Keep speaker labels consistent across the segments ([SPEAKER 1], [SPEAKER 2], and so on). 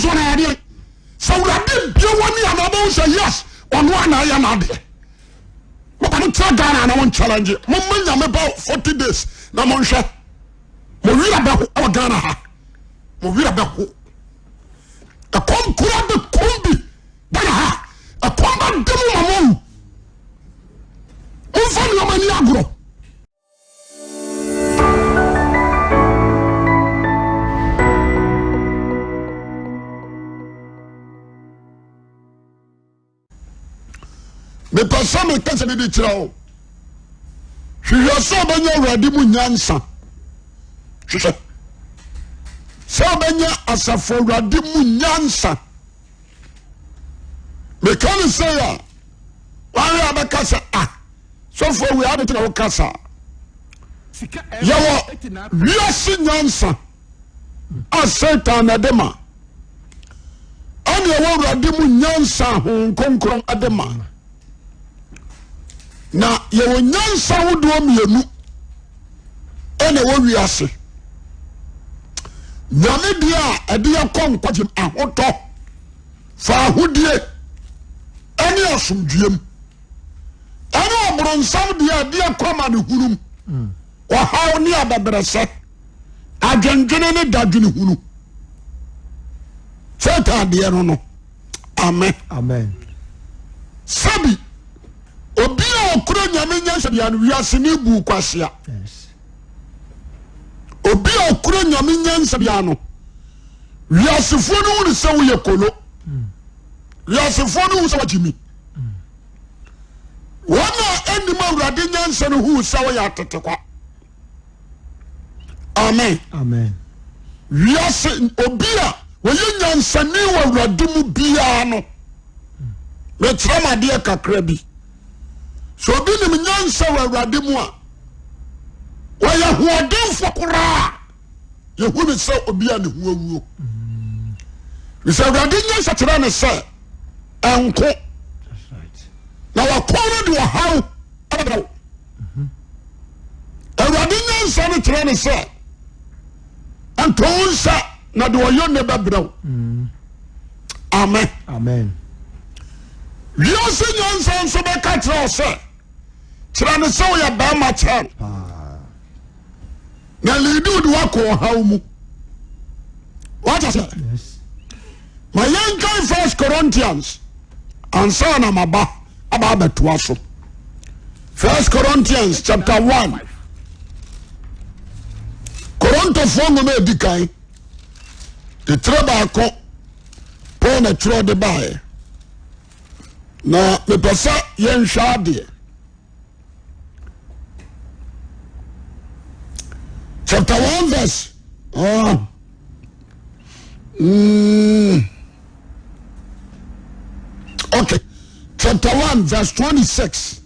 [SPEAKER 1] soɔ na yɛadeɛ. Sɛ Awurade bie w'ani a na wobɛhu sɛ yes, ɔno a na ɛyɛ n'adeɛ. Mopɛ mo tena Ghana na mo challenge. Mo ma nyame ba 40 days na mo nhwɛ. Mo wira bɛho ɛwɔ Ghana ha. Mo wira bɛho. Ɛkɔm kura bɛ kɔm bi Ghana ha. Ɛkɔm bɛ de mo ma mo wu. Momfa nneɛma ni agorɔ. Mepɛ sɛ meka sɛ mede kyerɛ wo. Hwehwɛ sɛ ɔbɛnya Awurade mu nyansa. Hwehwɛ sɛ ɔbɛnya asafo Awurade mu nyansa. Meka ne sɛ a, wahwɛ a bɛka sɛ ah sɔfo awi ade na woka saa. Yɛwɔ wiase nyansa a Satan na ɛde ma. Ɛne ɛwɔ Awurade mu nyansa Honhom Kronkron de ma. Na yɛwɔ nyansa ahodoɔ mmienu ɛna ɛwɔ wiase. Nyame deɛ a ɛde yɛkɔ nkwagye ahotɔ, fa ahodie ɛne asomdwoeɛ mu. Ɛne ɔbronsam deɛ a ɛde yɛkɔ amanehunu mu, ɔhaw ne abɛbrɛsɛ. Adwendwene ne dadwene hunu. Satan deɛ no no. Amen.
[SPEAKER 2] Amen.
[SPEAKER 1] Sɛbi obi a ɔkura nyame nyansa bia no wiase ne bu kwasea.
[SPEAKER 2] Yes.
[SPEAKER 1] Obi a ɔkura nyame nyansa bia no wiasefoɔ no hunu sɛ woyɛ kolo. Wiasefoɔ no hu sɛ wagye mi. Wɔn a ɛnim awurade nyansa no hu sɛ woyɛ atetekwa. Amen.
[SPEAKER 2] Amen.
[SPEAKER 1] Wiase obi a wɔyɛ nyansani wɔ awurade mu biara no mekyerɛ m adeɛ kakra bi sɛ obi nim nyansa wɔ awurade mu a wɔyɛ hoɔdenfo koraa yɛhu ne sɛ obi a ne ho awuo sɛ awurade nyansa kyerɛ ne sɛ ɛnko na wakɔn no de ɔhaw ɛbɛbrɛ wo Awurade nyansa no kyerɛ ne sɛ nto wo nsa na de ɔyɔ ne bɛbrɛ wo. Amen.
[SPEAKER 2] Amen.
[SPEAKER 1] Wiase nyansa nso bɛka kyerɛ wo sɛ kyerɛ ne sɛ woyɛ bɛrima kyɛn na liidi wode woakɔ ɔhaw mu. Wata sɛ ma yɛnkan First Corinthians ansa na maba aba abɛtoa so. First Corinthians chapter 1. Korintofoɔ nwoma edi kan. Etire baako Paul na twerɛ de baeɛ. Na mepɛ sɛ yɛnhwɛ adeɛ. Chapter 1 verse. Oh. Mm. Okay. Chapter 1 verse 26.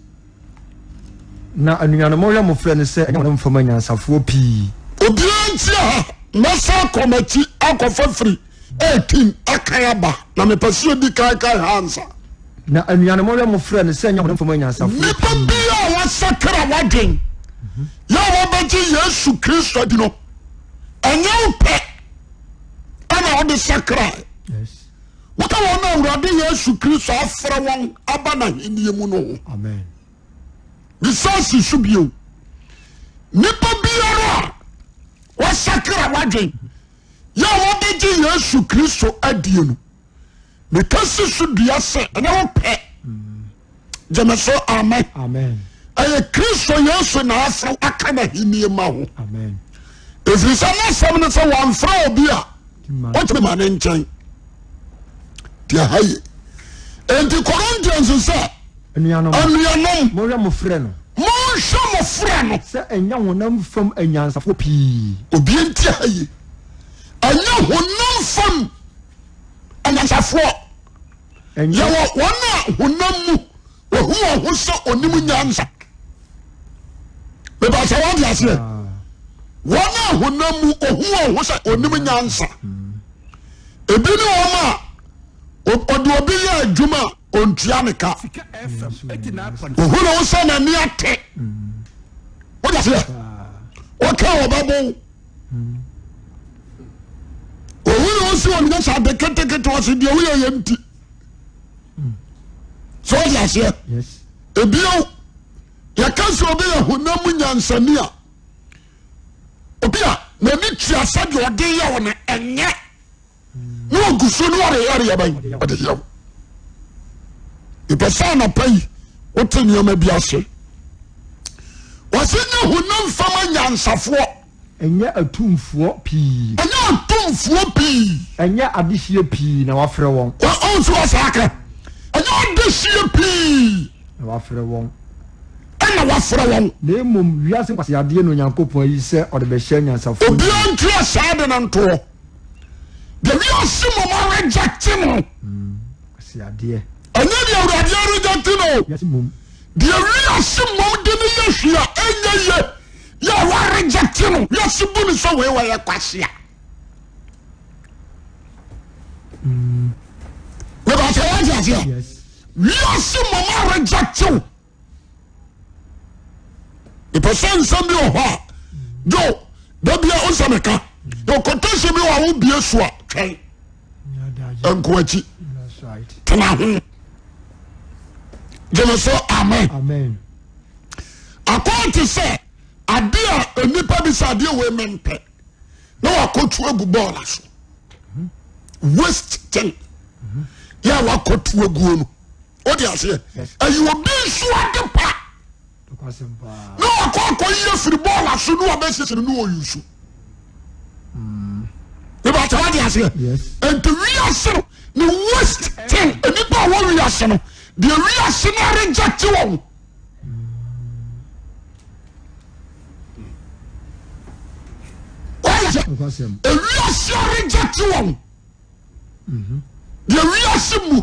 [SPEAKER 2] Na anuanom monhwɛ mo frɛ no sɛ ɛnyɛ honam fam anyansafoɔ pii.
[SPEAKER 1] Obiara ntie ha, mɛsan akɔ m'akyi akɔfa firi 18 akan aba, na mepɛ sɛ yɛdi kan kan ha ansa.
[SPEAKER 2] Na anuanom monhwɛ mo frɛ no sɛ ɛnyɛ honam fam anyansafoɔ pii.
[SPEAKER 1] Nipa bi a wasakra w'adwen yɛ a wɔbɛgye Yesu Kristo adi no, ɛnyɛ wo pɛ ɛna wode sakra. Woka wɔn a Awurade Yesu Kristo afrɛ wɔn aba n'ahenni mu no ho.
[SPEAKER 2] Amen.
[SPEAKER 1] Mesan si so bio. Nipa biara a wasakra w'adwen yɛ a wɔbɛgye Yesu Kristo adie no, meka si so dua sɛ ɛnyɛ wo pɛ. Gyeme so amen.
[SPEAKER 2] Amen.
[SPEAKER 1] Ɛyɛ Kristo Yesu na afrɛ aka n'ahenni ma ho.
[SPEAKER 2] Amen.
[SPEAKER 1] Ɛfiri sɛ n'asɛm no sɛ wɔamfrɛ obi a ɔntumi ma ne nkyɛn. Deɛ ha ye. Enti Corinthians sɛ
[SPEAKER 2] Anuanom,
[SPEAKER 1] anuanom,
[SPEAKER 2] monhwɛ mo frɛ no.
[SPEAKER 1] Monhwɛ mo frɛ no.
[SPEAKER 2] Sɛ ɛnyɛ honam fam anyansafoɔ pii.
[SPEAKER 1] Obi nti ha ye. Ɛnyɛ honam fam anyansafoɔ. Yɛwɔ wɔn a honam mu wɔhu wɔn ho sɛ onim nyansa. Bɛbɛ sɛ wɔn de aseɛ. Wɔn a honam mu ohu wɔn ho sɛ onim nyansa. Ebi ne wɔn a ɔde obi yɛ adwuma a ontua ne ka. Ohu ne ho sɛ n'ani ate. Wɔde aseɛ. Wɔka wɔbɛbo. Ohu ne ho. si wɔn nyɛ sɛ ade ketekete ɔsi deɛ woyɛ yɛ nti. So ɔdi aseɛ. Ebio yɛka sɛ obi yɛ honam mu nyansani a obi a n'ani tua sɛ deɛ ɔde yɛ wɔ no ɛnyɛ na ɔgu so ne ɔde yɛ deɛ bɛn ɔde yɛ wo. Mepɛ sɛ anɔpa yi wote nneɛma bi ase. Wɔsi nyɛ honam fam anyansafoɔ.
[SPEAKER 2] Ɛnyɛ atumfoɔ pii.
[SPEAKER 1] Ɛnyɛ atumfoɔ pii.
[SPEAKER 2] Ɛnyɛ adehyeɛ pii na wɔafrɛ wɔn.
[SPEAKER 1] Ɔn so wɔ saa ka. Ɛnyɛ adehyeɛ pii.
[SPEAKER 2] Na wɔafrɛ wɔn.
[SPEAKER 1] Ɛna wɔafrɛ wɔn.
[SPEAKER 2] Na mmom wiase nkwaseadeɛ na Onyankopɔn ayi sɛ ɔde bɛhyɛ anyansafoɔ.
[SPEAKER 1] Obiara ntua saa de no ntoɔ. Deɛ wiase mmom arejecte no.
[SPEAKER 2] Nkwaseadeɛ.
[SPEAKER 1] Ɛnyɛ deɛ Awurade arejecte no.
[SPEAKER 2] Wiase mmom.
[SPEAKER 1] Deɛ wiase mmom de no yɛ hwee a ɛnyɛ yie. Yɛ a wɔarejecte no. Wiase bu no sɛ wei wɔyɛ kwasea. Mebɛsɛ wɔte aseɛ. Wiase mmom arejecte wo. Mepɛ sɛ nsɛm bi wɔ hɔ a jo da bia wo sɛ meka na quotation bi wɔ a wobie so a twɛn nko akyi tena ho gyeme so amen. Akɔɔ te sɛ ade a nnipa bi sɛ adeɛ wei mempɛ na wakɔtu agu bɔɔla so waste thing yɛ a wakɔtu aguo no wode aseɛ ɛyɛ obi nso ade pa na wakɔ akɔyi afiri bɔɔla so ne wabɛsisi no ne ɔyi so ìbàtà wade aseɛ nti wiase no ne waste thing nnipa a wɔ wiase no deɛ wiase no reject wɔn. Ewiase reject wɔn. Deɛ wiase mu,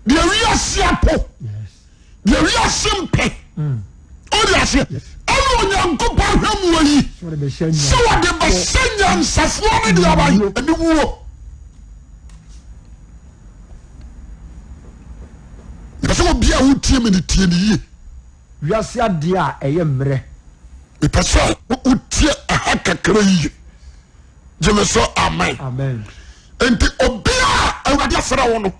[SPEAKER 1] deɛ wiase apo, deɛ wiase mpɛ. O de aseɛ. Ɛna Onyankopɔn hwɛ mu ayi sɛ wɔde bɛhyɛ nyansafoɔ no deɛ aba aniwuo. Mepɛ sɛ obi a wotie me no tie no yie.
[SPEAKER 2] Wiase adeɛ a ɛyɛ mmerɛ.
[SPEAKER 1] Mepɛ sɛ wotie ɛha kakra yie. Gye me so amen.
[SPEAKER 2] Amen.
[SPEAKER 1] Nti obi a Awurade afrɛ wo no,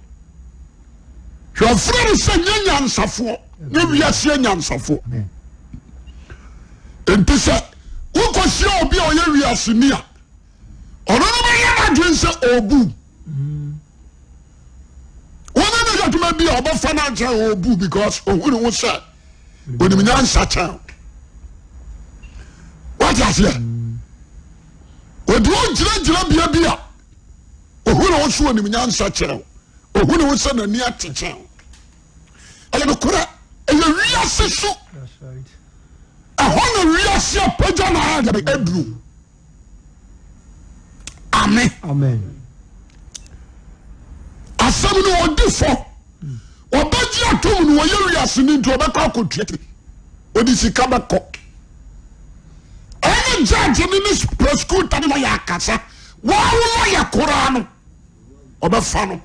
[SPEAKER 1] hwɛ ɔfrɛ no sɛ nyɛ nyansafoɔ, nyɛ wiase nyansafoɔ. Nti sɛ wokɔhyia obi a ɔyɛ wiase ni a, ɔno no bɛyɛ n'adwene sɛ ɔbu. Wɔn ne yɛ adwuma bi a ɔbɛfa no akyɛn ɔbu because ohun ne ho sɛ onim nyansa kyɛn. Wate aseɛ? Ɔde wo gyinagyina bea bi a ohun ne ho sɛ onim nyansa kyɛn. Ohun ne ho sɛ n'ani ate kyɛn. Ɛyɛ nokorɛ, ɛyɛ wiase so. Ɛhɔ na wiase apagya na ayɛ aduru. Amen.
[SPEAKER 2] Amen.
[SPEAKER 1] Asɛm no ɔdi fɔ. Ɔbɛgye atom no ɔyɛ wiase no nti ɔbɛkɔ akɔtua tiri. Ɔde sika bɛkɔ. Ɛne judge ne ne prosecutor ne lɔya akasa. Wɔn wo lɔya koraa no ɔbɛfa no.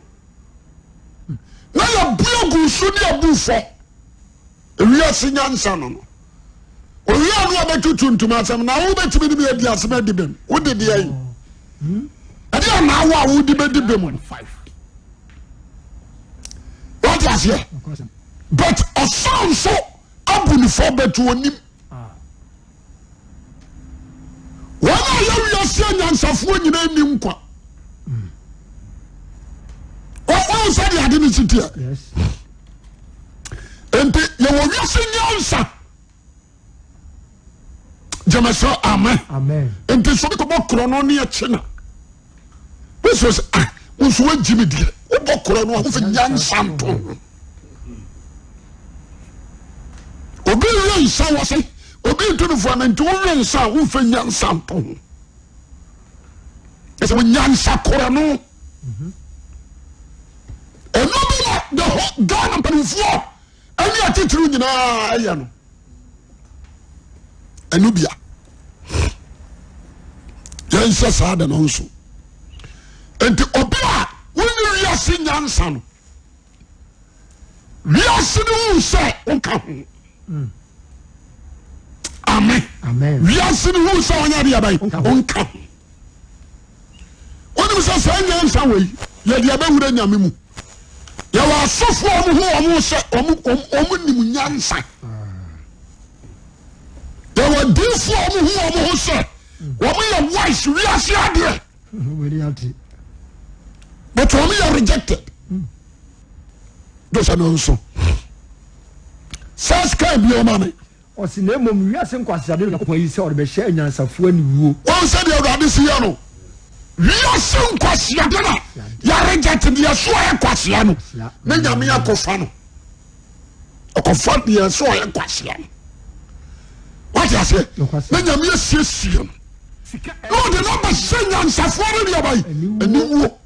[SPEAKER 1] Na yɛbue gu so ne abu fɔ. Ewiase nyansa no no. Owia no ɔbɛtutu ntoma asɛm na wobɛtumi ne me adi asɛm adi bem. Wode deɛ yi. Ɛde anaa wo a wode bɛdi bem. Wate aseɛ? But ɔsan nso abu ne fɔ but onim. Wɔn a yɛ wiase anyansafoɔ nyinaa nni nkwa. Wɔn sɛ deɛ ade no si teɛ. Nti yɛwɔ wiase nyansa. Gyeme sɛ amen. Nti sɛ obi kɔbɔ korɔ no ne akyi na wosɛ sɛ ah wo nso wagyi me deɛ wobɔ korɔ no a wofi nyansa nto ho. Obi wie nsa wɔ se obi nto no fua no nti wowie nsa a womfa nyansa nto ho. Ɛsɛ wo nyansa korɔ no. Ɛno bi na the whole Ghana mpanimfoɔ ɛne atitiriw nyinaa ɛyɛ no. Ɛno bia yɛnhyɛ saa de no nso. Nti obi a wonni wiase nyansa no wiase no hu sɛ wonka ho. Amen. Wiase no hu sɛ ɔnyɛ adeɛ bɛn wonka ho. Wonim sɛ saa nyansa wei yɛde abɛwura nyame mu. Yɛwɔ asɔfoɔ a wɔn ho wɔn sɛ wɔn nim nyansa. Yɛwɔ adiifoɔ a wɔn ho wɔn ho sɛ wɔn yɛ wise wiase adeɛ. But wɔn yɛ rejected. Dosɛ no nso. Sɛ sika bi ɔma me.
[SPEAKER 2] Ɔse, na mmom wiase nkwaseade na Onyankopɔn ayi sɛ ɔde bɛhyɛ anyansafoɔ aniwuo.
[SPEAKER 1] Wɔn sɛ deɛ Awurade si yɛ no, wiase nkwaseade na yɛreject deɛ so ɔyɛ kwasea no, na Nyame akɔfa no, ɔkɔfa deɛ so ɔyɛ kwasea no. Wate aseɛ? Na Nyame asiesie no, na ɔde no abɛhyɛ nyansafoɔ no deɛ bayi aniwuo.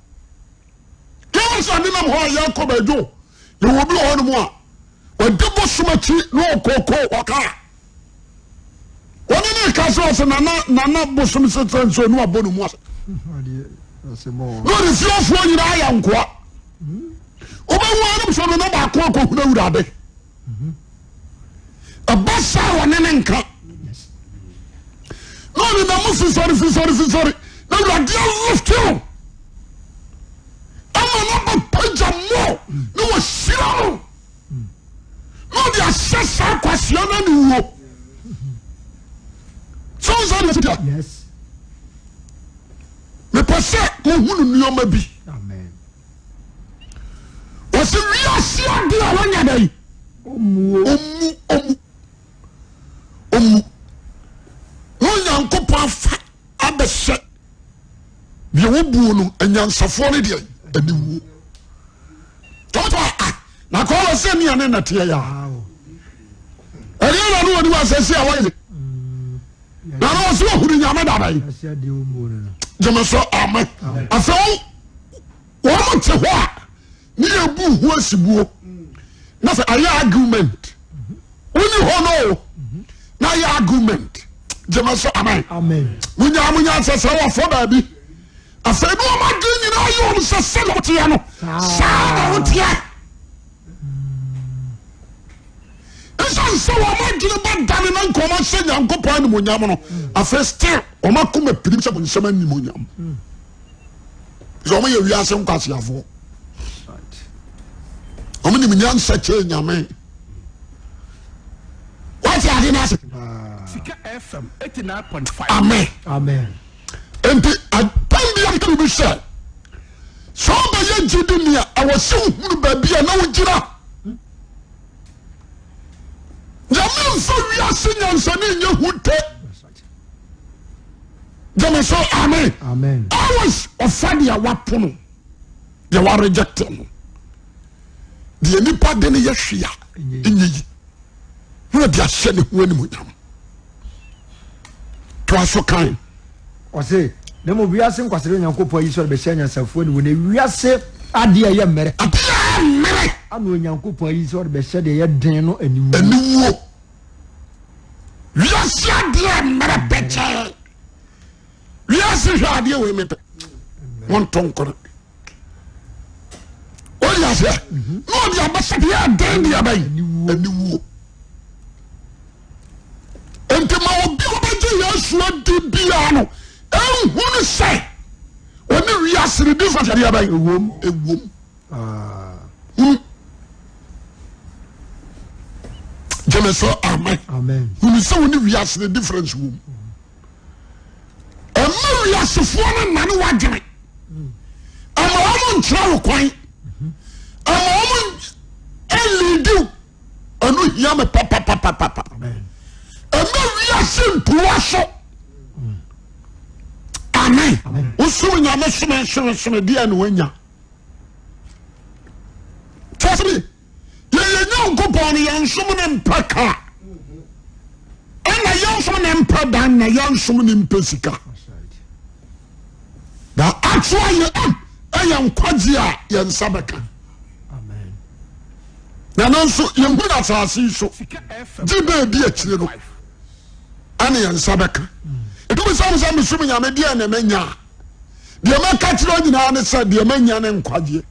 [SPEAKER 1] Yɛwɔ sɛ ne nam hɔ a yɛkɔ baabi o, yɛwɔ bi wɔ hɔ nom a Ɔdi bosom akyi na ɔkooko ɔka. Wɔne ne ka sɛ ɔsɛ nana nana bosom sesɛ nso ne wabɔ ne mu ase. Na ɔde fiefoɔ nyinaa yɛ nkoa. Wobɛhu anom sɛ ɔno na baako akɔhunu awurade. Ɛba saa wɔne ne nka. Na ɔne nam fisɔre fisɔre fisɔre na awurade alifte no. Ama no abɛpagya mmɔ na wɔhyira no. Na ɔde ahyɛ saa kwasea no aniwuo. Sɛ wo sɛ deɛ
[SPEAKER 2] Yes.
[SPEAKER 1] Mepɛ sɛ mohunu nneɛma bi. Wɔsɛ wiase ade a wɔnya dɛn?
[SPEAKER 2] Ɔmmu
[SPEAKER 1] ɔmmu ɔmmu. Na Onyankopɔn afa abɛhyɛ deɛ wɔbuo no anyansafoɔ no deɛ aniwuo. Tɔtɔ a na kɔɔ wɔ sɛ nea ne nɛteɛ yɛ a. Ɛdeɛ na ne wɔde wɔ asɛse a wɔyɛ. Na ne wɔ sɛ wɔhunu nyame dada yi. Gyeme so amen. Afei wɔn te hɔ a ne yɛ bu ho asibuo na sɛ ayɛ argument. Wonni hɔ no o na ayɛ argument. Gyeme so amen. Munya munya sɛ sɛ wɔfɔ baabi. Afei ne wɔn adwene nyinaa yɛ wɔn sɛ sɛdeɛ woteɛ no saa na woteɛ. Ɛsiane sɛ wɔn adwene bɛdane na nka wɔn ahyɛ Nyankopɔn animuonyam no, afei still wɔn akoma pirim sɛ bonsam animuonyam. Sɛ wɔn yɛ wiase nkwaseafoɔ. Wɔn nim nyansa kyɛn Nyame. Wɔte ade no ase. Amen.
[SPEAKER 2] Amen.
[SPEAKER 1] Nti apam bi a biribi sɛ sɛ ɔbɛyɛ gyidi ni a ɛwɔ sɛ wohunu baabi a na wogyina. Nyame mfa wiase nyansani nyɛ hu te. Gyeme so amen.
[SPEAKER 2] Amen.
[SPEAKER 1] Always ɔfa deɛ wapo no deɛ wa reject no deɛ nipa de no yɛ hwee a ɛnyɛ yi na ɔde ahyɛ ne ho animuonyam. Toa so kan.
[SPEAKER 2] Ɔse, na mmom wiase nkwasade Onyankopɔn ayi sɛ ɔde bɛhyɛ anyansafoɔ aniwu, na wiase adeɛ a ɛyɛ mmerɛ.
[SPEAKER 1] Adeɛ a ɛyɛ mmerɛ.
[SPEAKER 2] Ana Onyankopɔn ayi sɛ ɔde bɛhyɛ deɛ ɛyɛ den no aniwuo.
[SPEAKER 1] Aniwuo. Wiase adeɛ a mmerɛ pɛkyɛɛ. Wiase hwɛ adeɛ wei mepɛ. Wɔnto nkoro. Wọ́n yà sẹ́, na ɔde abɛhyɛ deɛ ɛden deɛ bɛyi aniwuo. Nti ma obi a ɔbɛgye Yesu adi biara no ehunu sɛ ɔne wiase no difference deɛ bɛyi
[SPEAKER 2] ewom
[SPEAKER 1] ewom. Hunu gyeme sɛ amen. Hunu sɛ ɔne wiase no difference wom. Ɛma wiasefoɔ no nane wadwene. Ɛma wɔn nkyerɛ wo kwan. Ɛma wɔn ɛliidi wo. Ɛno hia me papapapapa. Ɛma wiase nkuwa so. Amen. Wosom nyame some some some deɛ na wanya. Kyerɛ sɛ yɛyɛ Nyankopɔn no yɛnsom ne mpɛ kaa ɛna yɛnsom ne mpɛ dan na yɛnsom ne mpɛ sika. The actual yɛ ɛyɛ nkwagye a yɛn nsa bɛka. Na no nso yɛhu no asase yi so gye dɛ edi akyire no ɛne yɛn nsa bɛka. Ɛtumi sɛ sɛ mesom Nyame deɛ na manya a deɛ mɛka kyerɛ nyinaa ne sɛ deɛ manya ne nkwagyeɛ.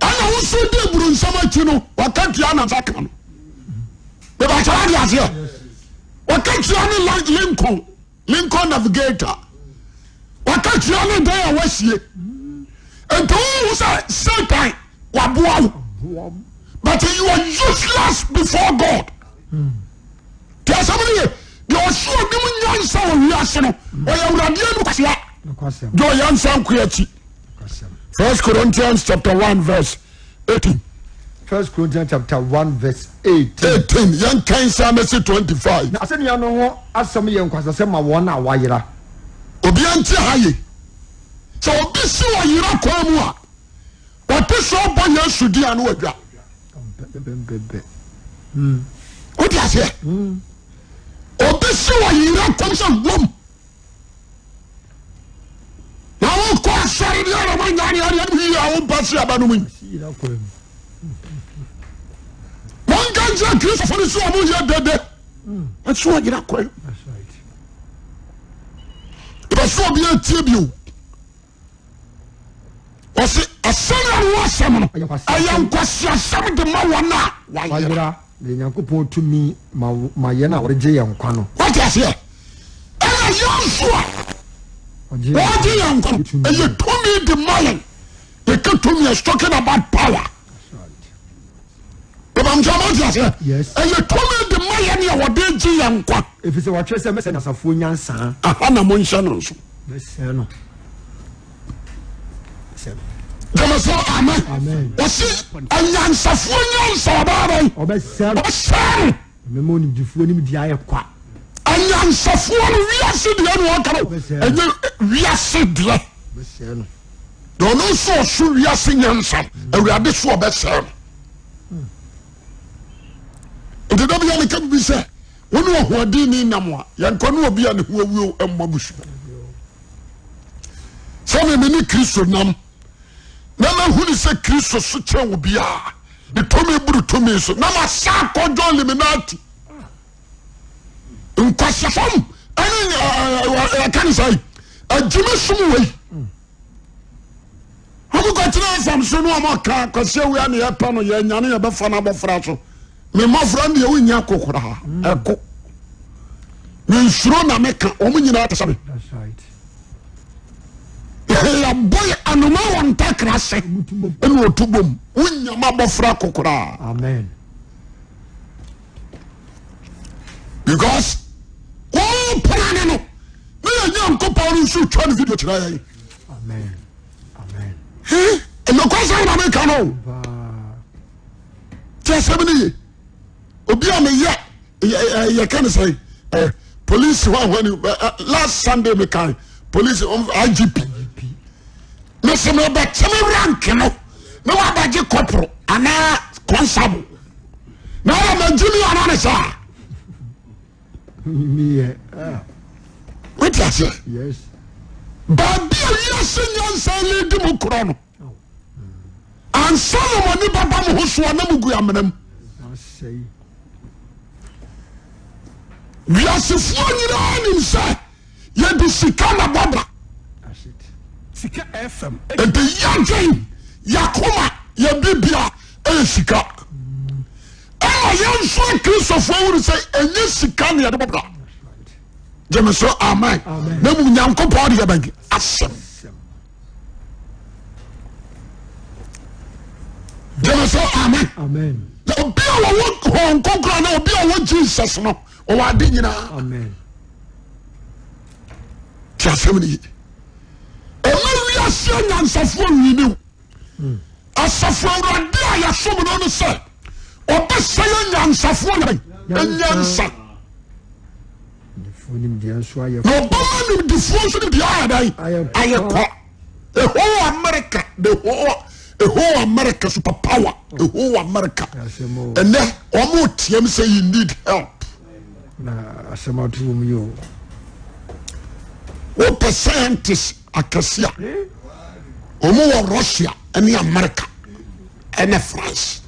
[SPEAKER 1] Ɛna woso di aburu nsɛm akyi no waka tua na nsa ka no. Bɛbɛkyɛ wade aseɛ. Waka tua ne Lincoln Lincoln Navigator. Wakatua ne dan a wasie. Nti wohu sɛ Satan waboa wo. But you are useless before God. Tí asɛm no yɛ deɛ ɔsi onim nyansa wɔ wiase no ɔyɛ awurade anu kwasia. Deɛ ɔyɛ nsa nko akyi. First Corinthians chapter 1 verse 18.
[SPEAKER 2] First Corinthians chapter 1 verse 18.
[SPEAKER 1] 18 yɛn kan saa mɛsi 25.
[SPEAKER 2] Na asɛnnua no ho asɛm yɛ nkwasasɛm ma wɔn a wɔayera.
[SPEAKER 1] Obiara nti ha ye. Sɛ obi si ɔyera kwan mu a, ɔte sɛ ɔbɔ Yesu din a na wadwa. Wote aseɛ? Obi si ɔyera kwan sɛ wom. Na wokɔ asɔre deɛ na manya ne adeɛ no yie a wompa se aba no mu yi. Monka nkyerɛ Kristofo no sɛ ɔmo yɛ dede. Ɛsɛ ɔyera kwan. Ɛbɛsɛ obi atie bio. Ɔse asɛnnua no ho asɛm no ɛyɛ nkwaseasɛm de ma wɔn a wɔayera.
[SPEAKER 2] Na Nyankopɔn tumi ma ma yɛn a wɔregye yɛn nkwa no.
[SPEAKER 1] Wate aseɛ? Ɛna yɛn nso a wɔregye yɛn nkwa no ɛyɛ tumi de ma yɛn. Yɛka tumi is talking about power. Bàbá mo ti aseɛ. Ɛyɛ tumi de ma yɛn a wɔde gye yɛn nkwa.
[SPEAKER 2] Efisɛ wɔatwerɛ sɛ mɛsɛ nyasafoɔ nyansa.
[SPEAKER 1] Aha na mo nhyɛ no nso.
[SPEAKER 2] Mɛsɛ no.
[SPEAKER 1] Gyeme so amen. Wɔsi anyansafoɔ nyansa ɔbaa bɛn.
[SPEAKER 2] Ɔbɛsɛ no.
[SPEAKER 1] Ɔbɛsɛ no.
[SPEAKER 2] Mɛma onimdifoɔ nimdeɛ ayɛ kwa.
[SPEAKER 1] Anyansafoɔ no wiase deɛ na ɔka no. Ɛnyɛ wiase deɛ.
[SPEAKER 2] Ɔbɛsɛ no.
[SPEAKER 1] Na ɔno nso ɔso wiase nyansa no awurade so ɔbɛsɛe no. Nti da bia meka bibi sɛ wo ne ɔhoɔdenni nam a yɛnkɔ ne obi a ne ho awuo mmɔ abusua. Sɛ me me ne Kristo nam na mahunu sɛ Kristo so kyɛn obiara ne tumi buru tumi so na masa akɔdwo Illuminati nkwasiafam ɛne ɛka ne sɛ agyimi som wei wɔn kɔtena fam so ne wɔn ka kwasi awia ne yɛpɛ no yɛnyane yɛbɛfa no abɔfra so me mmɔfra no deɛ wonya ko koraa ɛko mensuro na meka wɔn nyinaa te sɛ me yɛbɔ yɛ anoma wɔ ntakra se ɛna ɔtu bom wonya ma abɔfra ko koraa
[SPEAKER 2] Amen.
[SPEAKER 1] Because wɔn pona ne no ne yɛ Nyankopɔn no nso twa no video kyerɛ yɛn.
[SPEAKER 2] Amen. Amen.
[SPEAKER 1] Nokwasɛm na meka no. Tí asɛm no ye. Obi a meyɛ yɛka ne sɛ police hɔ ahɔ ni last Sunday meka police IGP. Mese mebɛkyɛ me rank no na wabɛgye kɔporo anaa kɔnsabo. Na ɔyɛ magye mi ana ne saa. Wote aseɛ? Baabi a wiase nyansa ledi mo korɔ no, ansa na mo ani bɛba mo ho soɔ na mo gu amena mu. Wiasefoɔ nyinaa nim sɛ yɛde sika na bɔ bra. Nti yɛdwen yɛakoma yɛbibia ɛyɛ sika. Ɛna yɛn nso akristofoɔ wuru sɛ ɛnyɛ sika na yɛde bɔ bra. Gyeme so amen. Na mu Nyankopɔn de yɛbɛn asɛm. Gyeme so amen. Obi a wɔwɔ Honhom Kronkron na obi a wɔwɔ Jesus no ɔwɔ ade nyinaa. Ti asɛm no ye. Ɛma wiase anyansafoɔ nwini wo. Asafo Awurade a yɛsom no no sɛ ɔbɛsɛe anyansafoɔ yɛ nyansa. Na ɔbɛma nimdifoɔ nso nimdeɛ ayɛ dɛn? Ayɛ kwa. The whole America, the whole, the whole America super power, the whole America. Ɛnɛ wɔn team sɛ you need help.
[SPEAKER 2] Na asɛm ato wɔn yi o.
[SPEAKER 1] Wopɛ scientist akɛse a wɔn wɔ Russia ne America ɛne France.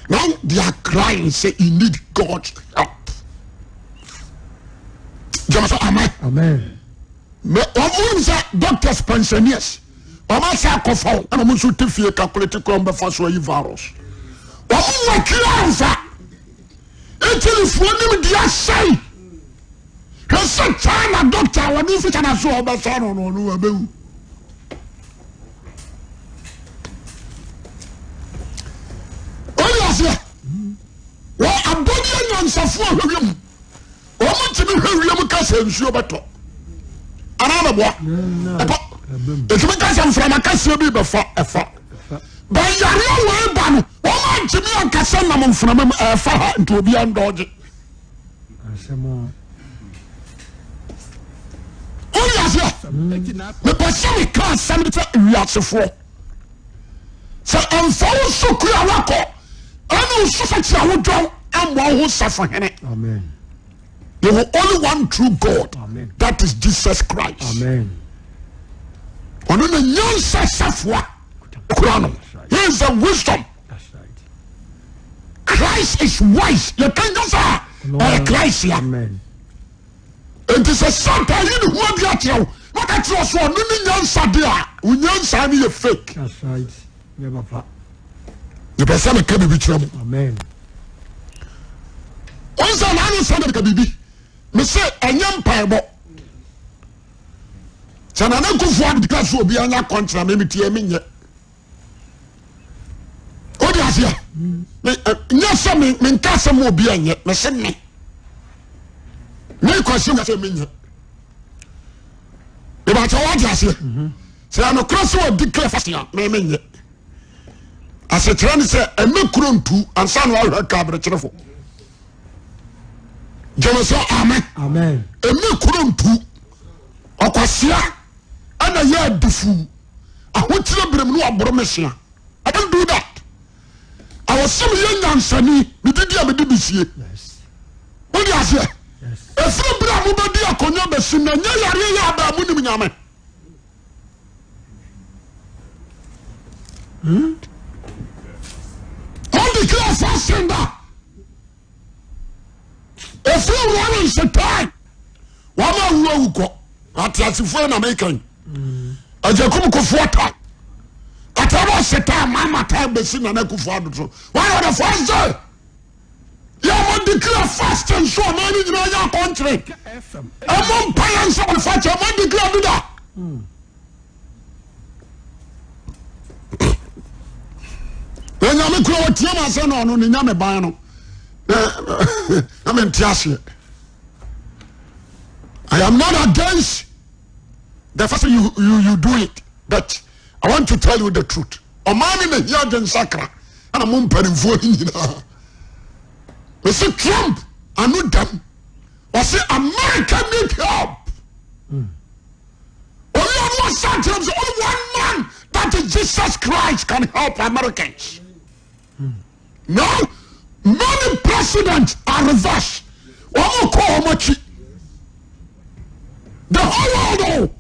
[SPEAKER 1] Now they are crying say you need God's help. Jẹ́mi sọ amen.
[SPEAKER 2] Amen.
[SPEAKER 1] Mɛ wɔn mu sɛ doctors pensioners wɔn asa akɔfa wɔn ɛna wɔn nso te fie calculate kwan bɛfa so ayi virus. Wɔn mu akyi anfa. Italyfoɔ nim deɛ asɛe. Hwɛ sɛ China doctor a wɔde fi China so a ɔbɛsa no no ɔno wabɛwu. sɛ nsuo bɛtɔ anaa mɛboa ɛtɔ. Ɛtumi ka sɛ mframa kɛseɛ bi bɛfa ɛfa. Bɛyareɛ wei ba no wɔn antumi ankasa nam mframa mu ɛfa ha nti obiara ndɔgye. Wode aseɛ? Mepɛ sɛ meka asɛm de kyerɛ wiasefoɔ sɛ ɛmfa wo sukuu a wakɔ ɛne wo sosakyi a wodwɔn ammɔ wo ho safohene. There were only one true God. Amen. That is Jesus Christ.
[SPEAKER 2] Amen.
[SPEAKER 1] Ɔno na nyansa safoa kura no. He is the wisdom. Christ is wise. Yɛ kan kasa ɛyɛ Christ ya. Nti sɛ Satan yi ne ho adi akyerɛ wo na ɔka kyerɛ wo so ɔno ne nyansa de a, wo nyansa no yɛ fake. Mepɛ sɛ meka biribi kyerɛ mo. Wɔn sɛ n'ano sɛ meka biribi. Mese ɛnyɛ mpaebɔ. Sɛ Nana Akufo-Addo ka so obi anya akɔnkyerɛ me metie menyɛ. O de aseɛ. Nyɛ sɛ menka sɛ ma obi anyɛ mese me. Mekwasi sɛ menyɛ. Ìbàkyɛ wate aseɛ. Sɛ ɛnokorɛ sɛ wɔdi clear fasting a me menyɛ. Asekyerɛ ne sɛ ɛmɛ kuro ntu ansa na wahwɛ ka aberekyerɛfo. Gyeme sɛ amen. Ɛmɛ kuro ntu ɔkwasea ɛna yɛ adifu ahokyerɛ berem ne waboro mehyia. I don't do that. Awɔ sɛ meyɛ nyansani medidi a mede besie. Wode aseɛ? Ɛfiri berɛ a mobɛdi akonnwa bɛsi na nyɛ yareɛ yɛ abaa mu nim nyame. Hmm? Mo declare fasting da. Efiri wɔn nsetan. Wɔn a wu awu kɔ. Ateasefoɔ na meka yi. Agyakum kofoɔ ta. Atɛbɔ setan mama ta bɛsi Nana Akufo Addo so. Wɔn are the first day. Yɛ mo declare fasting so ɔman no nyinaa yɛ akɔnkyere. Ɛmo mpa yɛn nsa wɔn fa kyɛ mo declare bi da. Na nyame kura wɔtie ma sɛ na ɔno ne nyame ban no na mente aseɛ. I am not against the first you, you, you do it but I want to tell you the truth. Ɔman no na hia adwensakra ɛna mo mpanimfoɔ no nyinaa. Mesi Trump ano dam. Ɔsi America need help. Oyi ɔno ɔsa kyerɛ sɛ only one man that is Jesus Christ can help Americans. Now many presidents are reverse. Wɔn kɔ wɔn akyi. The whole world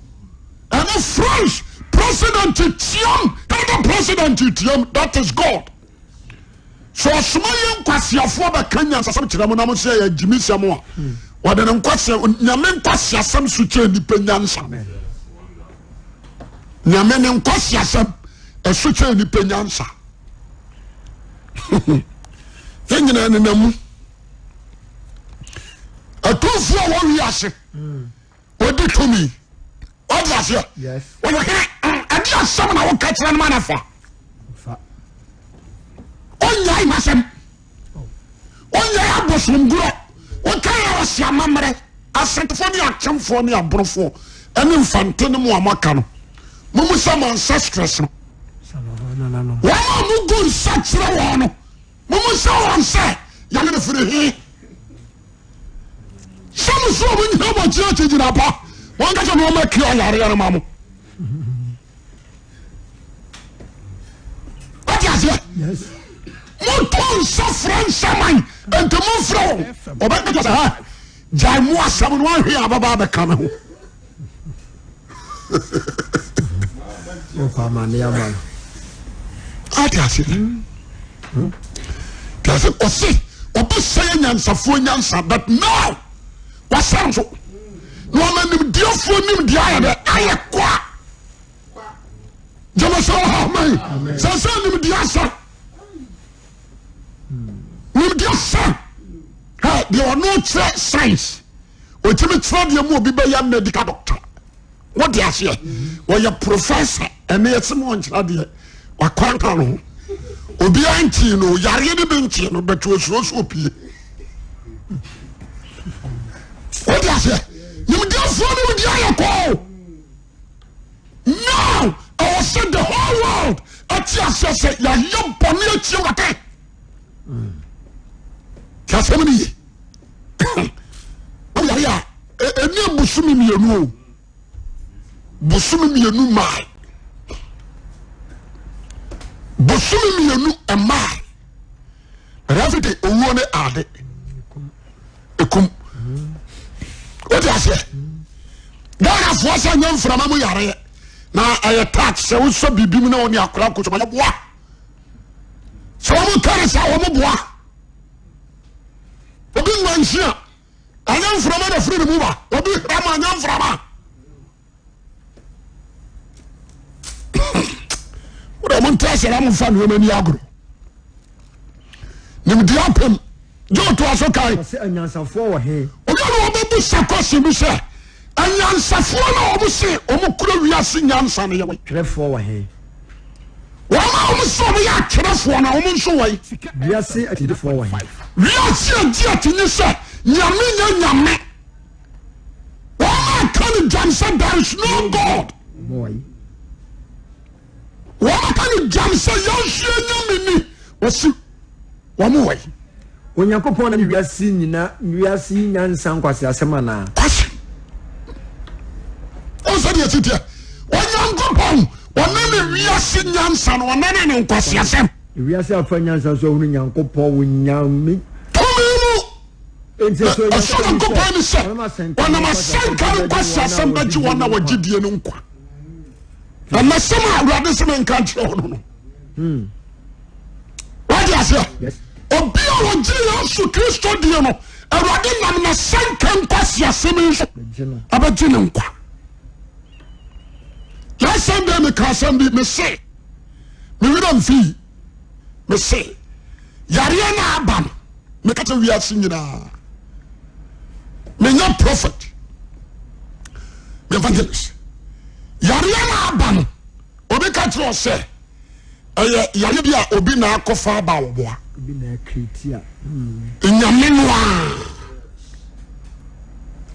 [SPEAKER 1] o. Ɛne France president tiam Canada president tiam that is God. So ɔsoma yɛ nkwasiafoɔ bɛka nyansasɛm kyerɛ mo na mo sɛ yɛ gyimisɛm a wɔde ne nkwasia nyame nkwasiasɛm so kyerɛ nipa nyansa. Nyame ne nkwasiasɛm ɛso kyerɛ nipa nyansa. Yɛn nyinaa nenam mu. Atumfoɔ a wɔwi ase wɔdi tumi wɔde aseɛ wɔyɛ hene ɛde asɛm na woka kyerɛ no ma no fa ɔnyae masɛm ɔnyae abosomgorɔ woka yɛ ɔse amammerɛ asantefoɔ ne akyemfoɔ ne aborofoɔ ɛne mfante ne mu a moaka no momu sɛ mo ancestors no wɔn a mogu nsa kyerɛ wɔn no momu sɛ wɔn sɛ yɛne no firi he sɛ mo so ɔmo nyina bɔ akyi akyi gyina pa wɔn kasa na wɔn akiri ɔyareɛ no ma mo wate aseɛ moto nsa frɛ nsaman nti momfrɛ wɔn ɔbɛka sɛ ha gyae mo asɛm no ahwe ababa abɛka me ho ate aseɛ te ase ɔse ɔbɛsɛe nyansafoɔ nyansa but now wasɛ nso na ɔma nimdeɛfoɔ nimdeɛ ayɛ dɛ ayɛ kwa gyama sɛ ɔha amen sɛ sɛ nimdeɛ asa nimdeɛ sa deɛ ɔno kyerɛ science ɔtumi kyerɛ deɛ mu obi bɛyɛ medical doctor wode aseɛ wɔyɛ professor ɛne ɛsɛ mu ɔnkyerɛ deɛ wakwanka no ho obiara nkyii no yareɛ no bi nkyii no bɛtɛ osuro so opie wode aseɛ. Ghanafoɔ no di ayɛ kɔɔ. Now ɛwɔ sɛ the whole world ɛte aseɛ sɛ yɛayɛ bɔne atie Awurade. Ti asɛm no ye. Woyare a ɛni bosome mmienu o. Bosome mmienu mmaa. Bosome mmienu mmaa. But every day owuo ne ade. Ekum. Wote aseɛ? Ghanafoɔ sɛ nyɛ mframa mu yareɛ na ɛyɛ tax sɛ wosɔ biribi mu na wɔne akora nkosoma yɛ boa. Sɛ wɔn kari sɛ wɔn boa. Obi nwansi a ɛnyɛ mframa na firi ne mu ba. Obi hram a ɛnyɛ mframa. Wode mo nte asɛ na momfa nneɛma ni agorɔ. Nimdeɛ apem. Gye ɔtoa so kae.
[SPEAKER 2] Ɔsɛ anyansafoɔ wɔ he?
[SPEAKER 1] Obi a na wɔbɛbu sa kɔse bi sɛ anyansafoɔ na wɔn se wɔn kura wiase nyansa no yɛ wɔn.
[SPEAKER 2] Twerɛfoɔ wɔ he?
[SPEAKER 1] Wɔn a wɔn se wɔn yɛ atwerɛfoɔ na wɔn nso wɔ he?
[SPEAKER 2] Wiase akyinnyegyefoɔ wɔ he?
[SPEAKER 1] Wiase agye akyinye sɛ nyame nyɛ nyame. Wɔn a ka no dwam sɛ there is no God. Wɔn a ka no dwam sɛ yɛn nso yɛn nyame ni. Wɔsi wɔn wɔ yi.
[SPEAKER 2] Onyankopɔn na ne wiase nyina wiase yi nyansa nkwaseasɛm anaa?
[SPEAKER 1] Kwasi. Wɔn sɛ deɛ ti teɛ. Onyankopɔn ɔne ne wiase nyansa no ɔne ne ne nkwaseasɛm.
[SPEAKER 2] Wiase afa nyansa nso ahunu Nyankopɔn wɔ nyame
[SPEAKER 1] tumi mu.
[SPEAKER 2] Enti
[SPEAKER 1] ɛsɔ Nyankopɔn ani sɛ ɔnam asɛnka no nkwaseasɛm bɛgye wɔn a wɔgye die no nkwa. Na nasɛm a Awurade sɛ menka nkyerɛ wo no no.
[SPEAKER 2] Hmm.
[SPEAKER 1] Wode aseɛ? Obi a ɔgye Yesu Kristo die no, Awurade nam n'asɛnka nkwaseasɛm yi so abɛgye ne nkwa. Last Sunday meka asɛm bi mese me werɛ mfii mese yareɛ no aba no meka kyerɛ wiase nyinaa menyɛ prophet me evangelist yareɛ no aba no obi ka kyerɛ ɔsɛ ɛyɛ yareɛ bi a obi na akɔfa aba ɔboa nyame no a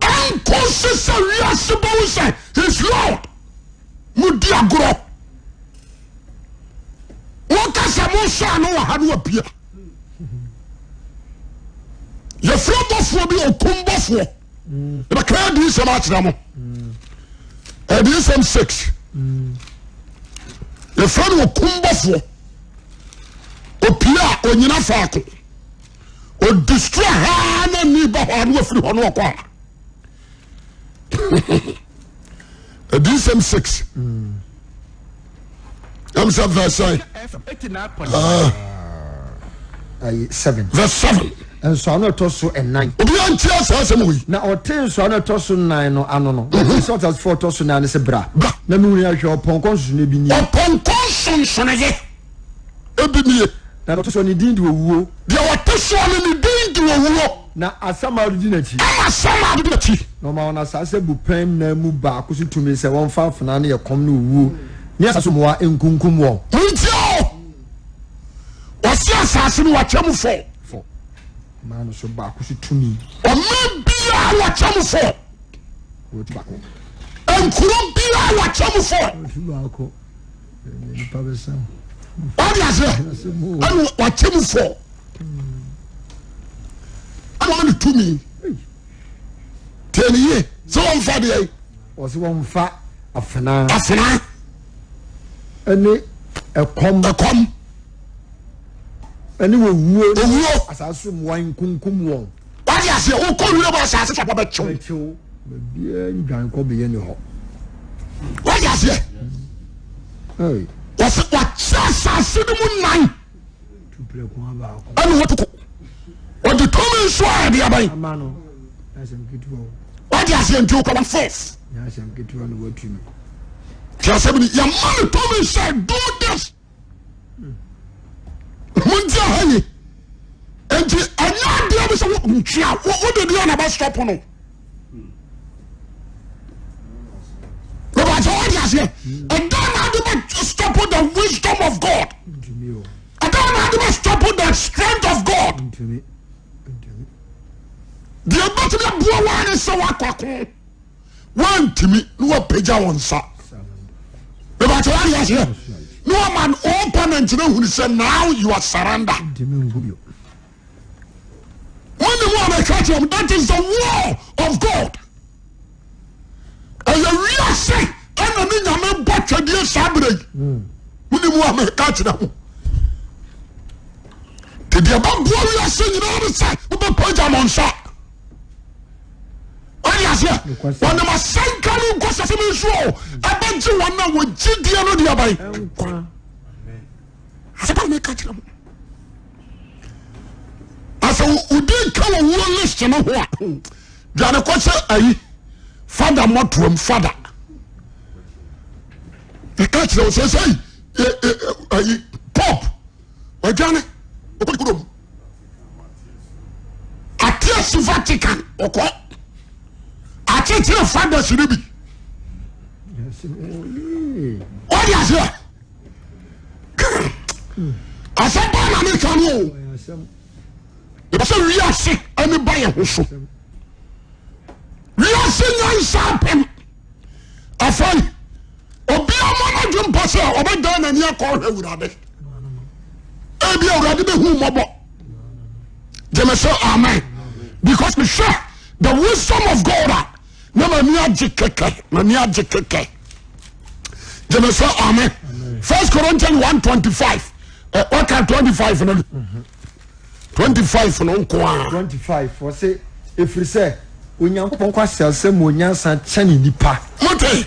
[SPEAKER 1] ɛnkɔsi sɛ wiase bɛwo sɛ his lord modi agorɔ wɔka sɛ mosɔ ano wɔ ha no wapia yɛfrɛ bɔfoɔ bi ɔkum bɔfoɔ yɛbɛka adiyisɛm akyerɛ mo adiyisɛm 6 yɛfrɛ no ɔkum bɔfoɔ opia a ɔnyina faako ɔdestroy haa na ni ba hɔ a na wafiri hɔ na ɔkɔ a Adiyisɛm 6 ɛm sɛ verse
[SPEAKER 2] 7
[SPEAKER 1] verse 7
[SPEAKER 2] nsɔano ɛtɔ so ɛnan.
[SPEAKER 1] Obiara ntia saa asɛm wei.
[SPEAKER 2] Na ɔte nsɔano ɛtɔ so nan no ano no. Ɔte sɛ ɔteasefoɔ ɔtɔ so nan no sɛ bra.
[SPEAKER 1] Bra.
[SPEAKER 2] Na mehunu ahwɛ ɔpɔnkɔ nsonsonoeɛ bi nie.
[SPEAKER 1] Ɔpɔnkɔ nsonsonoeɛ ebi nie.
[SPEAKER 2] Na deɛ ɔte soɔ no ne din de owuo.
[SPEAKER 1] Deɛ ɔte soɔ no ne din de owuo.
[SPEAKER 2] Na asamando di n'akyi.
[SPEAKER 1] Ɛna asamando di n'akyi.
[SPEAKER 2] Na ɔmaa wɔn asaase abupɛn nnan mu baako so tumi sɛ wɔmfa afenaa ne ɛkɔm ne owuo ne asase so mmoa nkunkum wɔn.
[SPEAKER 1] Montie o! Ɔse asase no wakyɛ mu fɔ.
[SPEAKER 2] Fɔ. Ɔmaa no so baako so tumi.
[SPEAKER 1] Ɔman biara wakyɛ mu fɔ.
[SPEAKER 2] Wɔtu baako.
[SPEAKER 1] Nkuro biara wakyɛ mu fɔ.
[SPEAKER 2] Wɔtu baako. Nipa bɛsa.
[SPEAKER 1] Wọ́n aseɛ ɛna wakyɛ mu fɔ ɛna wɔn de tumi tiɛ ni yie sɛ wɔn fa deɛ yi.
[SPEAKER 2] Wɔsi wɔn fa afena.
[SPEAKER 1] Afena.
[SPEAKER 2] Ɛne ɛkɔm.
[SPEAKER 1] Ɛkɔm.
[SPEAKER 2] Ɛne owuo.
[SPEAKER 1] Owuo.
[SPEAKER 2] Asaase mmoa nkunkum wɔn.
[SPEAKER 1] Wọ́n aseɛ wokɔ wura mu asaase so abɔ bɛkyew.
[SPEAKER 2] Bɛkyew. Baabiara ndwan kɔ bɛyɛ ni hɔ.
[SPEAKER 1] Wọ́n aseɛ. Wɔsi wakyɛ asaase no mu nan. Ɛna wɔtuko. Wɔde tumi nso a ɛde aban. Wọ́n aseɛ nti wokɔ one fourth. Tí asɛm ni yɛma no tumi sɛ do this. Mo nti aha yi. Nti ɛnyɛ adeɛ bi sɛ ntwea wode deɛ na bɛ stop no. Bàtà wọ́n di aseɛ. Ɛdan na adi bɛ stop the wisdom of God. Ɛdan na adi bɛ stop the strength of God. Deɛ bɛtumi aboa wa ne sɛ wakɔ ako. Woantumi na wapagya wo nsa. Mebakyɛ wade aseɛ na wama opponent no ahunu sɛ now you are surrender. Wone mu a mɛka kyerɛ m that is the war of God. Ɛyɛ wiase ɛna ne nyame bɔ twɛdeɛ saa berɛ yi. Wone mu a mɛka kyerɛ ho. Te deɛ bɛboa wiase nyinaa ne sɛ wobɛpagya mo nsa. Wode aseɛ wɔnam asɛnka no nkɔsɛsɛm nso o ɛbɛgye wɔn a wɔgye die no deɛ bɛn nkwa. Asɛmpa na meka kyerɛ mo. Asɛ wodi nka wɔ wuo list no ho a dwane kɔ sɛ ayi fada mmɔtoam fada. Meka kyerɛ wo sɛ sɛ ayi pop wadwane ɔkɔ kurom. Ate ase Vatican ɔkɔ akyekyere fathers no bi. Wode aseɛ asɛm paa na meka no o. Yɛpɛ sɛ wiase ani ba yɛn ho so. Wiase nyansa apem. Afei obiara mmɔ n'adwene mpo sɛ ɔbɛdan n'ani akɔ ɔhwɛ Awurade. Ebi Awurade bɛhu mmɔbɔ. Gyeme sɛ amen. Because mehwɛ the wisdom of God a na m'ani agye kɛkɛ m'ani agye kɛkɛ. Gyeme sɛ amen. First Corinthians 1:25. Waka 25 no. 25 no nko ara.
[SPEAKER 2] 25 ɔse ɛfiri sɛ Onyankopɔn nkwaseasɛm mu onyansa kyɛne nnipa.
[SPEAKER 1] Mote?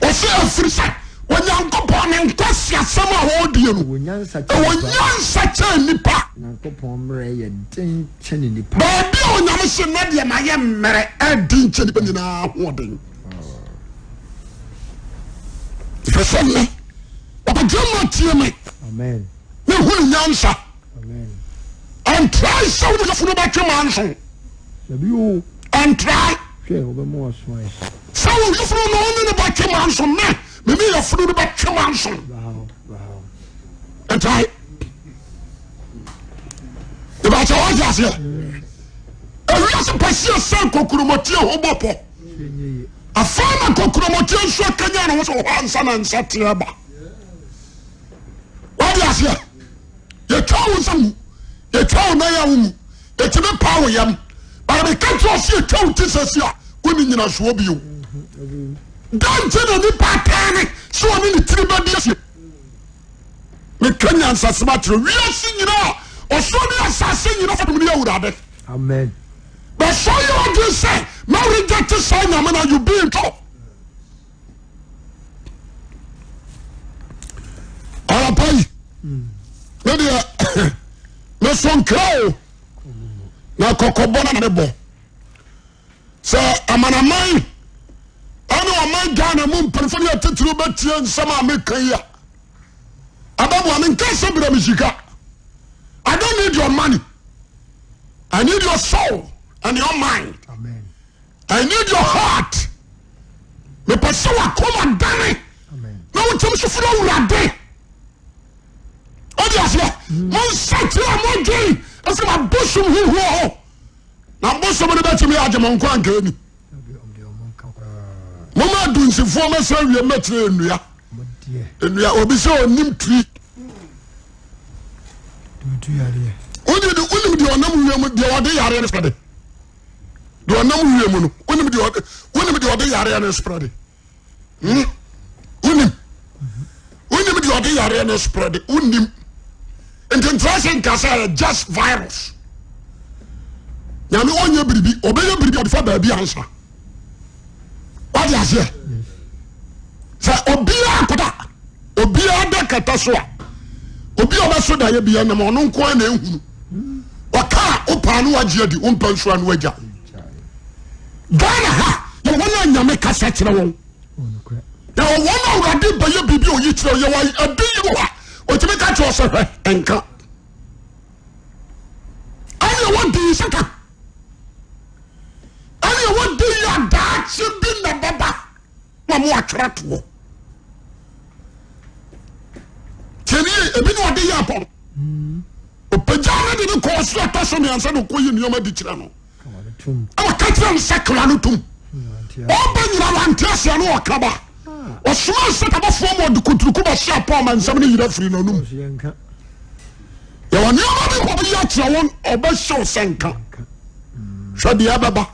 [SPEAKER 1] Ɔse ɛfiri sɛ Onyankopɔn ne nkwaseasɛm a ɔredie no
[SPEAKER 2] ɛwɔ nyansa
[SPEAKER 1] kyɛn nnipa.
[SPEAKER 2] Nyankopɔn mmerɛ yɛ den kyɛne nnipa.
[SPEAKER 1] Baabi a Onyame se na deɛ mayɛ mmerɛ ɛden kyɛn nnipa nyinaa ahoɔden. Ɛfiri sɛ nnɛ ɔbɛgyama tie me.
[SPEAKER 2] Amen.
[SPEAKER 1] Ne hunu nyansa. Ɛntrae sɛ wo ne yafunu bɛtwe manso. Ɛntrae. Sɛ wo yafunu no wo ne no bɛtwe manso mɛ me ne yafunu no bɛtwe manso. Ɛntrae. Ìbàkyɛ wọ́n ti aseɛ. Ewiase pɛsi ɛsɛ kokuromɔtie ho bɔ pɔ. Afei na kokuromɔtie nso akanya ne ho sɛ ɔhɔ ansa na nsa teɛ ba. Wadi aseɛ yɛtwa wo nsa mu yɛtwa wo nan a wo mu yɛtumi paa wo yam bara meka kyerɛ ɔse yɛtwa wo ti sɛsi a wonni nyinasoɔ bio. Dɛn nti na nipa ataa ne sɛ ɔne ne tiri bɛdi asie? Meka nyansasɛm akyerɛ wiase nyinaa ɔsoro ne asase nyina fapem ne Awurade.
[SPEAKER 2] Amen.
[SPEAKER 1] Bɛsɔ yɛ ɔdwen sɛ mɛ reject saa nyame na you be in trouble. Anɔpa yi me deɛ meso nkra o na kɔkɔbɔ na mebɔ sɛ amanaman ɛne ɔman Ghana mu mpanimfoɔ ne atitiriw bɛtie nsɛm a meka yi a ɛbɛboa me nka sɛ brɛ me sika. I don't need your money. I need your soul and your mind.
[SPEAKER 2] Amen.
[SPEAKER 1] I need your heart. Mepɛ sɛ wakoma dane na wotim so firi awurade. Wode aseɛ monsakyerɛ a modwen ɛfiri mabosom huhuo hɔ na bosom no bɛtumi agye mo nkwa anka ani. Moma adunsifoɔ mɛsɛ awie mɛkyerɛ nnua nnua obi sɛ ɔnim tiri wonim deɛ ɔnam wiem deɛ ɔde yareɛ no sɛde deɛ ɔnam wie mu no wonim deɛ ɔde wonim deɛ ɔde yareɛ no spread hmm wonim wonim deɛ ɔde yareɛ no spread wonim nti ntina se nka sɛ ɛyɛ just virus nyame ɔnyɛ biribi ɔbɛyɛ biribi ɔde fa baabi ansa wade aseɛ sɛ obiara kɔda obiara da kata so a obi a ɔbɛso daeɛ bia nam ɔno nko ara na ehunu ɔka a wopaa no wagye adi wompɛ nso a no wagya Ghana ha yɛwɔ wɔn a nyame kasa kyerɛ wɔn yɛwɔ wɔn a awurade bɛyɛ biribi a oyi kyerɛ yɛwɔ ɛde yi wɔ a otumi ka kyerɛ ɔsɛ hwɛ nka ɛne ɛwɔ di saka ɛne ɛwɔ di yi adaakye bi na bɛba na mo atwerɛ toɔ tiɛni ebi na ɔde yɛ apɔ ɔpagya no de ne kɔɔ so ɛtɔ so mmiɛnsa na ɔkɔyi nneɛma di kyerɛ no ɛna ɔka kyerɛ no sɛ kra no tom. Ɔba nyina wante aseɛ no ɔka ba. Ɔsomaa sɛtabɔfoɔ ma ɔde kuturuku bɛhyɛɛ Paul ma nsɛm no yera firi n'anum. Yɛwɔ nneɛma bi hɔ ɔbɛyi akyerɛ wɔn ɔbɛhyɛ wo sɛ nka. Hwɛ deɛ ɛbɛba.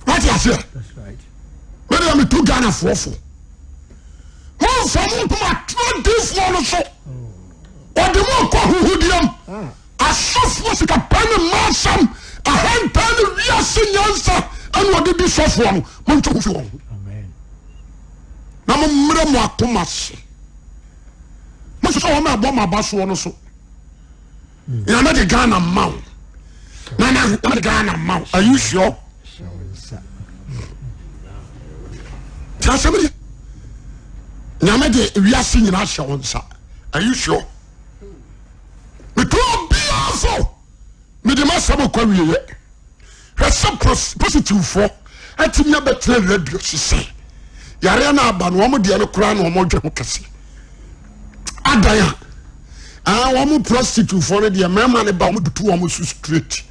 [SPEAKER 1] Wate aseɛ? Medeɛ metu Ghanafoɔ fo. Momfa mo ntoma atena difoɔ no so. Ɔde mo kɔ huhudeɛm. Asɔfoɔ sikapɛ ne mma asɛm, ahantan ne wiase nyansa ɛna ɔde di sɔfoɔ no. Montwe ho fi wɔn ho. Na mommrɛ mo akoma ase. Monhwehwɛ wɔn a ɛbɔ mo aba soɔ no so. Nyame de Ghana ma wo. Nana, Nyame de Ghana ma wo. Are you sure? Tí a sẹ́mi ni, Nyame de wiase nyinaa hyɛ wo nsa. Are you sure? Metu obiara fo. Mede m'asɛm kɔ awieɛ. Hwɛ sɛ positivefoɔ atumi abɛtena radio so sɛ yareɛ no aba no wɔn deɛ no koraa na wɔn dwe ho kɛse. Adan a wɔn prostitutefoɔ no deɛ mmarima no ba wɔn dutu wɔn so straight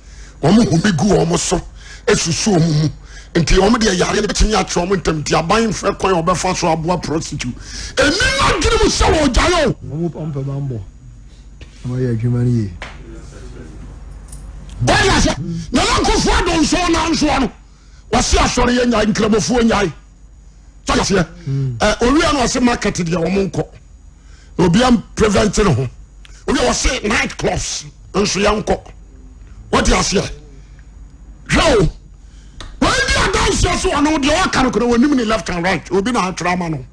[SPEAKER 1] wɔn home gu wɔn so esusu wɔn mu nti wɔn deɛ yareɛ no bɛtumi akyerɛ wɔn ntɛm nti aban mfɛ kwan a wɔbɛfa so aboa prostitute. Ɛni n'adwene mu sɛ wɔgyae o.
[SPEAKER 2] Wɔn pɛ bambɔ. Wɔyɛ adwuma no yie.
[SPEAKER 1] Wɔde aseɛ Nana Akufo Addo nso nansoɔ no wɔsi asɔre yɛ nyae nkramofoɔ nyae sɔde aseɛ ɛ owia no wɔsi market deɛ wɔn nkɔ na obi am prevent ne ho owia wɔsi night clubs nso yɛn nkɔ wɔde aseɛ hwɛ o wɔn di adanseɛ so ɔno deɛ ɔka no koraa wɔnim ne left and right obi na atwerɛ ama no.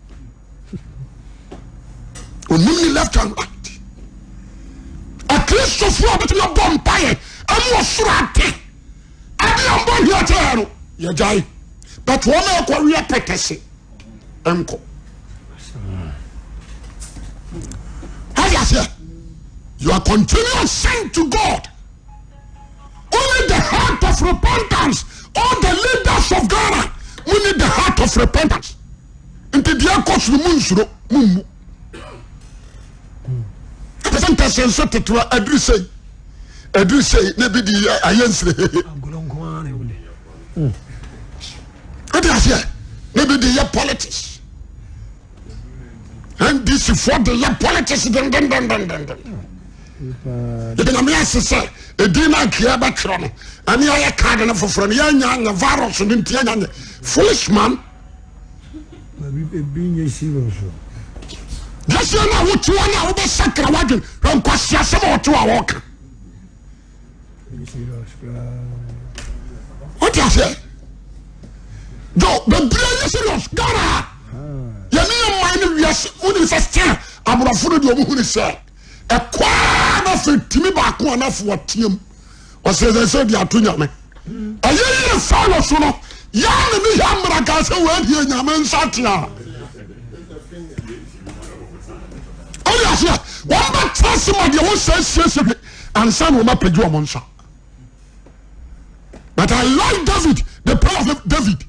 [SPEAKER 1] Onim ne left and right. Akristofoɔ a bɛtumi abɔ mpaeɛ ɛmu ɔsoro ate ade a mbɔ hia kyɛɛ no yɛgyae but wɔn a ɛkɔ wia pɛtɛse nkɔ. Hadi aseɛ you are continuous sin to God. Only the heart of repentance all the leaders of Ghana we need the heart of repentance. Nti deɛ ɛkɔ so no mu nsuro mu mmu. Ɛpɛ sɛ ntɛsɛ nso tetewa aduru sei aduru sei na ebi de ayɛ nsire hehe. Wode aseɛ na ebi de yɛ politics. NDC foɔ de yɛ politics dendendendenden. Yɛde nyame ase sɛ ɛdin no ankeɛ bɛtwerɛ no ɛne ayɛ card no foforɔ no yɛanya anyɛ virus no nti anya nyɛ foolish man. Yɛsɛ no a wote hɔ no a wobɛsakra w'adwene hwɛ nkwaseasɛm a ɔte hɔ a wɔka. Wote aseɛ? Jo, bebree yɛ serious Ghana ha. Yɛne yɛ man no wiase wonim sɛ still aborɔfo no deɛ ɔmo hu ne sɛ ɛkɔa na afei tumi baako a na afei wɔteam ɔsɛ sɛ sɛ de ato nyame ɛyɛ yɛ Saulo so no yɛa ne ne yɛ mmara kaa sɛ wɔadie nyame nsa tea ɔde aseɛ wɔn bɛtena ase ma deɛ wɔsɛ siesie hwɛ ansa na wɔn apagye wɔn nsa but I like David the prayer of David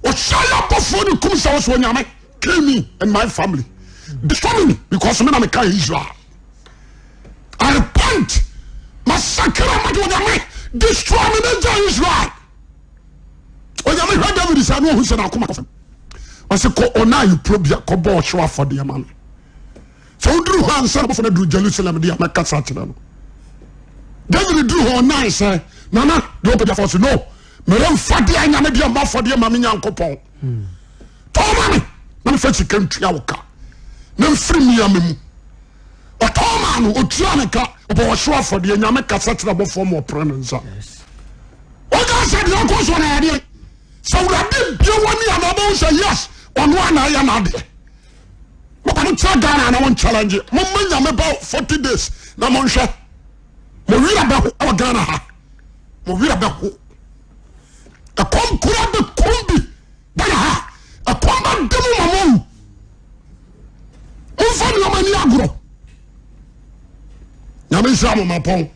[SPEAKER 1] ɔhyɛ yɛ abɔfoɔ ne kum sɛ wɔsɛ onyame kill me and my family destroy me because me na me ka Israel I repent masakra mede onyame destroy me ne gya Israel onyame hwɛ David sɛ ne ɔhu sɛ n'akoma kɔ fam ɔsɛ kɔ ɔna ayuporobea kɔbɔ ɔhyew afɔdeɛ ma me sɛ woduru hɔ ansa na bɔfo no aduru Jerusalem deɛ mɛkasa akyerɛ no David duru hɔ ɔnan sɛ nana deɛ ɔpɛ deɛ ɔsɛ no meremfa deɛ anyame deɛ mmɔ afɔdeɛ ma me Nyankopɔn tɔn ma me na mefa sika ntua wo ka na mfiri mmea me mu ɔtɔn maa no ɔtua ne ka ɔbɔ ɔhyew afɔdeɛ nyame kasa kyerɛ bɔfoɔ ma ɔpere ne nsa ɔka sɛ deɛ ɔkɔ so no adeɛ sɛ awurade bie w'ani a na ɔbɛhu sɛ yes ɔno a na ɛyɛ n'adeɛ mopɛ mo kyerɛ Ghana na wɔn challenge mo mma nyame bɛ 40 days na monhwɛ mo werɛ bɛho ɛwɔ Ghana ha mo werɛ bɛho ɛkɔm kura bɛ kɔm bi Ghana ha ɛkɔm bɛ de mo ma mo wu momfa nneɛma ni agorɔ nyame nhyira mo mapɔn.